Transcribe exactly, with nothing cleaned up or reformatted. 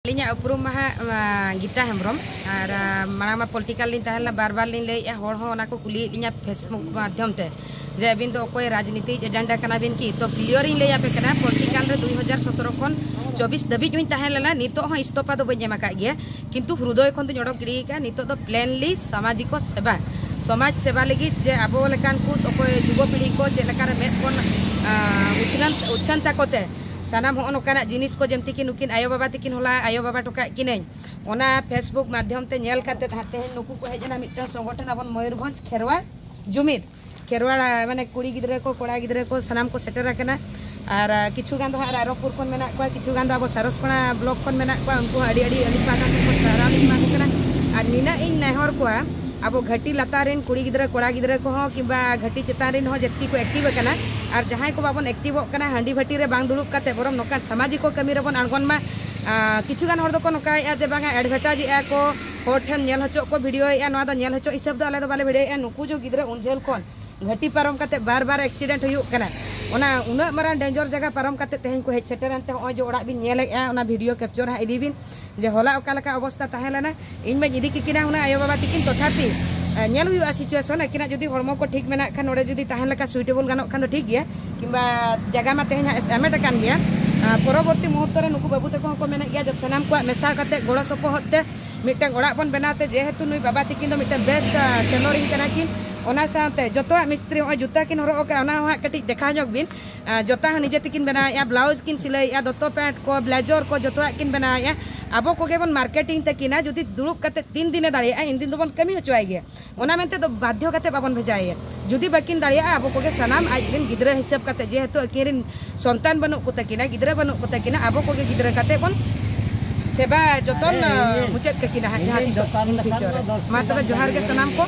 ᱟᱹᱞᱤᱧᱟᱜ ᱩᱯᱨᱩᱢ ᱢᱟ ᱦᱟᱸᱜ ᱜᱤᱛᱟ ᱦᱮᱢᱵᱨᱚᱢ᱾ ᱟᱨ ᱢᱟᱲᱟᱝ ᱢᱟ ᱯᱚᱞᱤᱴᱤᱠᱟᱞ ᱞᱤᱧ ᱛᱟᱦᱮᱸ ᱞᱮᱱᱟ᱾ ᱵᱟᱨ ᱵᱟᱨ ᱞᱤᱧ ᱞᱟᱹᱭᱮᱫᱼᱟ, ᱦᱚᱲ ᱦᱚᱸ ᱚᱱᱟ ᱠᱚ ᱠᱩᱞᱤᱭᱮᱫ ᱞᱤᱧᱟ ᱯᱷᱮᱥᱵᱩᱠ ᱢᱟᱫᱽᱫᱷᱚᱢ ᱛᱮ, ᱡᱮ ᱟᱹᱵᱤᱱ ᱫᱚ ᱚᱠᱚᱭ ᱨᱟᱡᱽᱱᱤᱛᱤ ᱮᱡᱮᱱᱰᱟ ᱠᱟᱱᱟ ᱵᱤᱱ ᱠᱤ? ᱛᱚ ᱠᱞᱤᱭᱟᱨ ᱤᱧ ᱞᱟᱹᱭ ᱟᱯᱮ ᱠᱟᱱᱟ, ᱯᱚᱞᱤᱴᱤᱠᱟᱞ ᱨᱮ ᱫᱩ ᱦᱟᱡᱟᱨ ᱥᱚᱛᱨᱚ ᱠᱷᱚᱱ ᱪᱚᱵᱵᱤᱥ ᱫᱷᱟᱹᱵᱤᱡ ᱦᱚᱸᱧ ᱛᱟᱦᱮᱸ ᱞᱮᱱᱟ᱾ ᱱᱤᱛᱚᱜ ᱦᱚᱸ ᱤᱥᱛᱚᱯᱷᱟ ᱫᱚ ᱵᱟᱹᱧ ᱮᱢ ᱟᱠᱟᱫ ᱜᱮᱭᱟ, ᱠᱤᱱᱛᱩ ᱦᱨᱩᱫᱚᱭ ᱠᱷᱚᱱ ᱫᱚᱧ ᱚᱰᱚᱠ ᱜᱤᱰᱤ ᱟᱠᱟᱫᱼᱟ᱾ ᱱᱤᱛᱚᱜ ᱫᱚ ᱯᱞᱮᱱᱞᱤ ᱥᱟᱢᱟᱡᱤᱠᱚ ᱥᱮᱵᱟ, ᱥᱚᱢᱟᱡᱽ ᱥᱮᱵᱟ ᱞᱟᱹᱜᱤᱫ, ᱡᱮ ᱟᱵᱚ ᱞᱮᱠᱟᱱ ᱠᱚ ᱚᱠᱚᱭ ᱡᱩᱵᱚ ᱯᱤᱲᱦᱤ ᱠᱚ ᱪᱮᱫ ᱞᱮᱠᱟᱨᱮ ᱢᱮᱫ ᱵᱚᱱ ᱩᱪᱷᱟᱹᱱ ᱩᱪᱷᱟᱹᱱ ᱛᱟᱠᱚ ᱛᱮ, ᱥᱟᱱᱟᱢ ᱦᱚᱸᱜᱼᱚ ᱱᱚᱝᱠᱟᱱᱟᱜ ᱡᱤᱱᱤᱥ ᱠᱚ, ᱡᱮᱢᱛᱤ ᱠᱤ ᱱᱩᱠᱤᱱ ᱟᱭᱳ ᱵᱟᱵᱟ ᱛᱤᱠᱤᱱ ᱦᱚᱞᱟ ᱟᱭᱳ ᱵᱟᱵᱟ ᱦᱚᱴᱚ ᱠᱟᱜ ᱠᱤᱱᱟᱹᱧ, ᱚᱱᱟ ᱯᱷᱮᱥᱵᱩᱠ ᱢᱟᱫᱽᱫᱷᱚᱢ ᱛᱮ ᱧᱮᱞ ᱠᱟᱛᱮ ᱦᱟᱸᱜ ᱛᱮᱦᱮᱧ ᱱᱩᱠᱩ ᱠᱚ ᱦᱮᱡ ᱮᱱᱟ ᱢᱤᱫᱴᱟᱝ ᱥᱚᱝᱜᱚᱴᱷᱚᱱ, ᱟᱵᱚᱱ ᱢᱚᱭᱩᱨᱵᱷᱚᱸᱡᱽ ᱠᱷᱮᱨᱣᱟᱲ ᱡᱩᱢᱤᱫ ᱠᱷᱮᱨᱣᱟᱲ, ᱢᱟᱱᱮ ᱠᱩᱲᱤ ᱜᱤᱫᱽᱨᱟᱹ ᱠᱚ, ᱠᱚᱲᱟ ᱜᱤᱫᱽᱨᱟᱹ ᱠᱚ, ᱥᱟᱱᱟᱢ ᱠᱚ ᱥᱮᱴᱮᱨ ᱟᱠᱟᱱᱟ᱾ ᱟᱨ ᱠᱤᱪᱷᱩ ᱜᱟᱱ ᱫᱚ ᱦᱟᱸᱜ ᱨᱟᱭᱨᱚᱝᱯᱩᱨ ᱠᱷᱚᱱ ᱢᱮᱱᱟᱜ ᱠᱚᱣᱟ, ᱠᱤᱪᱷᱩ ᱜᱟᱱ ᱫᱚ ᱟᱵᱚ ᱥᱟᱨᱚᱥᱠᱚᱬᱟ ᱵᱞᱚᱠ ᱠᱷᱚᱱ ᱢᱮᱱᱟᱜ ᱠᱚᱣᱟ᱾ ᱩᱱᱠᱩ ᱦᱚᱸ ᱟᱹᱰᱤ ᱟᱹᱰᱤ ᱟᱹᱞᱤᱧ ᱯᱟᱦᱴᱟ ᱥᱮᱫ ᱠᱷᱚᱱ ᱥᱟᱨᱦᱟᱣ ᱞᱤᱧ ᱮᱢᱟ ᱠᱚ ᱠᱟᱱᱟ᱾ ᱟᱨ ᱱᱤᱱᱟᱹᱜ ᱤᱧ ᱱᱮᱦᱚᱨ ᱠᱚᱣᱟ, ᱟᱵᱚ ᱜᱷᱟᱹᱴᱤ ᱞᱟᱛᱟᱨ ᱨᱮᱱ ᱠᱩᱲᱤ ᱜᱤᱫᱽᱨᱟᱹ, ᱠᱚᱲᱟ ᱜᱤᱫᱽᱨᱟᱹ ᱠᱚᱦᱚᱸ, ᱠᱤᱝᱵᱟ ᱜᱷᱟᱹᱴᱤ ᱪᱮᱛᱟᱱ ᱨᱮᱱ ᱦᱚᱸ ᱡᱟᱹᱥᱛᱤ ᱠᱚ ᱮᱠᱴᱤᱵᱷ ᱟᱠᱟᱱᱟ᱾ ᱟᱨ ᱡᱟᱦᱟᱸᱭ ᱠᱚ ᱵᱟᱵᱚᱱ ᱮᱠᱴᱤᱵᱷᱚᱜ ᱠᱟᱱᱟ, ᱦᱟᱺᱰᱤ ᱵᱷᱟᱹᱴᱤ ᱨᱮ ᱵᱟᱝ ᱫᱩᱲᱩᱵ ᱠᱟᱛᱮ ᱵᱚᱨᱚᱝ ᱱᱚᱝᱠᱟᱱ ᱥᱟᱢᱟᱡᱤᱠᱚ ᱠᱟᱹᱢᱤ ᱨᱮᱵᱚᱱ ᱟᱬᱜᱚᱱ ᱢᱟ᱾ ᱟᱨ ᱠᱤᱪᱷᱩ ᱜᱟᱱ ᱦᱚᱲ ᱫᱚᱠᱚ ᱱᱚᱝᱠᱟᱭᱮᱫᱼᱟ ᱡᱮ ᱵᱟᱝᱟ, ᱮᱰᱵᱷᱮᱴᱟᱡᱽ ᱮᱫᱼᱟ ᱠᱚ, ᱦᱚᱲ ᱴᱷᱮᱱ ᱧᱮᱞ ᱦᱚᱪᱚᱜ ᱠᱚ ᱵᱷᱤᱰᱤᱭᱳᱭᱮᱫᱼᱟ᱾ ᱱᱚᱣᱟ ᱫᱚ ᱧᱮᱞ ᱦᱚᱪᱚ ᱦᱤᱥᱟᱹᱵ ᱫᱚ ᱟᱞᱮ ᱫᱚ ᱵᱟᱞᱮ ᱵᱷᱤᱰᱤᱭᱳᱭᱮᱫᱼᱟ᱾ ᱱᱩᱠᱩ ᱡᱮ ᱜᱤᱫᱽᱨᱟᱹ ᱩᱱ ᱡᱷᱟᱹᱞ ᱠᱷᱚᱱ ᱜᱷᱟᱹᱴᱤ ᱯᱟᱨᱚᱢ ᱠᱟᱛᱮ ᱵᱟᱨ ᱵᱟᱨ ᱮᱠᱥᱤᱰᱮᱱᱴ ᱦᱩᱭᱩᱜ ᱠᱟᱱᱟ, ᱚᱱᱟ ᱩᱱᱟᱹᱜ ᱢᱟᱨᱟᱝ ᱰᱮᱧᱡᱚᱨ ᱡᱟᱭᱜᱟ ᱯᱟᱨᱚᱢ ᱠᱟᱛᱮ ᱛᱮᱦᱮᱧ ᱠᱚ ᱦᱮᱡ ᱥᱮᱴᱮᱨᱮᱱ ᱛᱮ ᱦᱚᱸᱜᱼᱚᱭ ᱡᱮ ᱚᱲᱟᱜ ᱵᱤᱱ ᱧᱮᱞᱮᱫᱼᱟ, ᱚᱱᱟ ᱵᱷᱤᱰᱤᱭᱳ ᱠᱮᱯᱪᱚᱨ ᱦᱟᱸᱜ ᱤᱫᱤ ᱵᱤᱱ, ᱡᱮ ᱦᱚᱞᱟ ᱚᱠᱟ ᱞᱮᱠᱟ ᱚᱵᱚᱥᱛᱟ ᱛᱟᱦᱮᱸ ᱞᱮᱱᱟ᱾ ᱤᱧ ᱢᱟᱧ ᱤᱫᱤ ᱠᱮᱠᱤᱱᱟ ᱦᱩᱱᱟᱹᱝ ᱟᱭᱳ ᱵᱟᱵᱟ ᱛᱤᱠᱤᱱ, ᱛᱚᱛᱷᱟᱯᱤ ᱧᱮᱞ ᱦᱩᱭᱩᱜᱼᱟ ᱥᱤᱪᱩᱭᱮᱥᱚᱱ᱾ ᱟᱹᱠᱤᱱᱟᱜ ᱡᱩᱫᱤ ᱦᱚᱲᱢᱚ ᱠᱚ ᱴᱷᱤᱠ ᱢᱮᱱᱟᱜ ᱠᱷᱟᱱ, ᱱᱚᱰᱮ ᱡᱩᱫᱤ ᱛᱟᱦᱮᱱ ᱞᱮᱠᱟ ᱥᱩᱭᱴᱮᱵᱚᱞ ᱜᱟᱱᱚᱜ ᱠᱷᱟᱱ ᱫᱚ ᱴᱷᱤᱠ ᱜᱮᱭᱟ, ᱠᱤᱝᱵᱟ ᱡᱟᱭᱜᱟ ᱢᱟ ᱛᱮᱦᱮᱧ ᱦᱟᱸᱜ ᱮᱢᱮᱴ ᱟᱠᱟᱱ ᱜᱮᱭᱟ᱾ ᱯᱚᱨᱚᱵᱚᱨᱛᱤ ᱢᱩᱦᱩᱨᱛᱚ ᱨᱮ ᱱᱩᱠᱩ ᱵᱟᱹᱵᱩ ᱛᱟᱠᱚ ᱦᱚᱸᱠᱚ ᱢᱮᱱᱮᱫ ᱜᱮᱭᱟ ᱡᱮ ᱥᱟᱱᱟᱢ ᱠᱚᱣᱟᱜ ᱢᱮᱥᱟ ᱠᱟᱛᱮ ᱜᱚᱲᱚ ᱥᱚᱯᱚᱦᱚᱫ ᱛᱮ ᱢᱤᱫᱴᱟᱝ ᱚᱲᱟᱜ ᱵᱚᱱ ᱵᱮᱱᱟᱣ ᱛᱮ, ᱡᱮᱦᱮᱛᱩ ᱱᱩᱭ ᱵᱟᱵᱟ ᱛᱤᱠᱤᱱ ᱫᱚ ᱢᱤᱫᱴᱟᱝ ᱵᱮᱥ ᱴᱮᱞᱚᱨᱤᱝ ᱠᱟᱱᱟ ᱠᱤᱱ᱾ ᱚᱱᱟ ᱥᱟᱶᱛᱮ ᱡᱚᱛᱚᱣᱟᱜ ᱢᱤᱥᱛᱨᱤ, ᱱᱚᱜᱼᱚᱭ ᱡᱩᱛᱟᱹ ᱠᱤᱱ ᱦᱚᱨᱚᱜ ᱟᱠᱟᱫᱼᱟ, ᱚᱱᱟ ᱦᱚᱸ ᱦᱟᱸᱜ ᱠᱟᱹᱴᱤᱡ ᱫᱮᱠᱷᱟᱣ ᱧᱚᱜ ᱵᱤᱱ᱾ ᱡᱚᱛᱚ ᱦᱚᱸ ᱱᱤᱡᱮ ᱛᱮᱠᱤᱱ ᱵᱮᱱᱟᱣᱮᱫᱼᱟ, ᱵᱞᱟᱣᱩᱡᱽ ᱠᱤᱱ ᱥᱤᱞᱟᱹᱭᱮᱫᱼᱟ, ᱫᱚᱛᱚ ᱯᱮᱱᱴ ᱠᱚ, ᱵᱞᱮᱡᱚᱨ ᱠᱚ, ᱡᱚᱛᱚᱣᱟᱜ ᱠᱤᱱ ᱵᱮᱱᱟᱣᱮᱫᱼᱟ᱾ ᱟᱵᱚ ᱠᱚᱜᱮ ᱵᱚᱱ ᱢᱟᱨᱠᱮᱴᱤᱝ ᱛᱟᱹᱠᱤᱱᱟ᱾ ᱡᱩᱫᱤ ᱫᱩᱲᱩᱵ ᱠᱟᱛᱮ ᱛᱤᱱ ᱫᱤᱱᱮ ᱫᱟᱲᱮᱭᱟᱜᱼᱟ, ᱤᱱ ᱫᱤᱱ ᱫᱚᱵᱚᱱ ᱠᱟᱹᱢᱤ ᱦᱚᱪᱚᱣᱟᱭ ᱜᱮᱭᱟ᱾ ᱚᱱᱟ ᱢᱮᱱᱛᱮ ᱫᱚ ᱵᱟᱫᱽᱫᱷᱚ ᱠᱟᱛᱮ ᱵᱟᱵᱚᱱ ᱵᱷᱮᱡᱟᱭᱮᱭᱟ᱾ ᱡᱩᱫᱤ ᱵᱟᱹᱠᱤᱱ ᱫᱟᱲᱮᱭᱟᱜᱼᱟ, ᱟᱵᱚ ᱠᱚᱜᱮ ᱥᱟᱱᱟᱢ ᱟᱡ ᱨᱮᱱ ᱜᱤᱫᱽᱨᱟᱹ ᱦᱤᱥᱟᱹᱵ ᱠᱟᱛᱮ, ᱡᱮᱦᱮᱛᱩ ᱟᱹᱠᱤᱱ ᱨᱮᱱ ᱥᱚᱱᱛᱟᱱ ᱵᱟᱹᱱᱩᱜ ᱠᱚ ᱛᱟᱹᱠᱤᱱᱟ, ᱜᱤᱫᱽᱨᱟᱹ ᱵᱟᱹᱱᱩᱜ ᱠᱚ ᱛᱟᱹᱠᱤᱱᱟ, ᱟᱵᱚ ᱠᱚᱜᱮ ᱜᱤᱫᱽᱨᱟᱹ ᱠᱟᱛᱮ ᱵᱚᱱ ᱥᱮᱵᱟ ᱡᱚᱛᱚᱱ ᱢᱩᱪᱟᱹᱫ ᱠᱟᱹᱠᱤᱱᱟ ᱦᱟᱸᱜ ᱡᱟᱦᱟᱸ ᱛᱤᱥᱚᱜ ᱤᱱ ᱯᱷᱤᱭᱩᱪᱟᱨ ᱨᱮ᱾ ᱢᱟ ᱛᱚᱵᱮ ᱡᱚᱦᱟᱨ ᱜᱮ ᱥᱟᱱᱟᱢ ᱠᱚ᱾